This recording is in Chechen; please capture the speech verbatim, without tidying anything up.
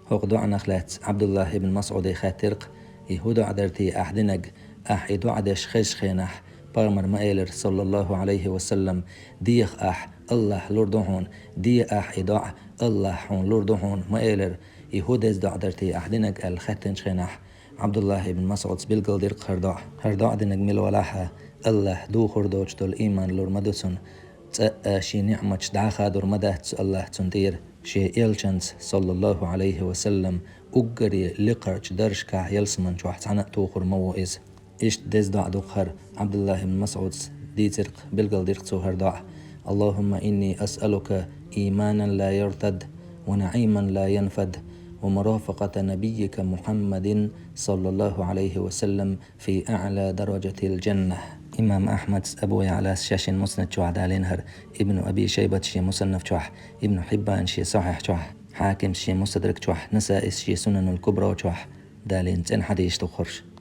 ХӀокху доӀанах лаьцна Ӏабдуллахь ибн МасӀуде хаьттира-кх: «И хӀун доӀа дара те ахь динарг? Ахь и доӀа деш хезачу хенахь, пайхамар ма элира, саллаллаху Ӏалайхи ва саллам: „Деха ахь, АллахӀ лур ду хьуна, де ахь и доӀа, АллахӀ хьуна лур ду хьуна“, ма элира. И хӀун деза доӀа дара те ахь динарг?» аьлла хаьттинчу хенахь, Ӏабдуллахь ибн МасӀудс билгалдира-кх хӀара доӀа: «ХӀара доӀа динарг мила валахь а, АллахӀ духур доцуш долу ийман лур ма ду цунна, цкъа а шен ниӀматаш дӀа а хадур ма дац цу АллахӀа цунна тӀера, шен элчанца, саллаллаху Ӏалайхи ва саллам, уггаре лекхарчу даржашкахь ялсаман чохь цхьаьна а тухур ма ву иза». Иштта деза доӀа ду-кх хӀара. Ӏабдуллахь ибн МасӀудс дийцира-кх, билгалдира-кх цо хӀара доӀа: «اللهم إني أسألك إيمانا لا يرتد، ونعيما لا ينفد، ومرافقة نبيك محمد صلى الله عليه وسلم في أعلى درجة الجنة». Имам Ахьмадс, Абу Яълас шаьш шен Муснад чохь далийна хӀара, Ибн Аби Шайбат шен Мусаннаф чохь, Ибн Хьиббан шен Сахьихь чохь, Хьакимс шен Мустадрак чохь, Насаис шен Сунанул Кубра чохь далийна цӀена хьадисаш ду-кх хӀорш.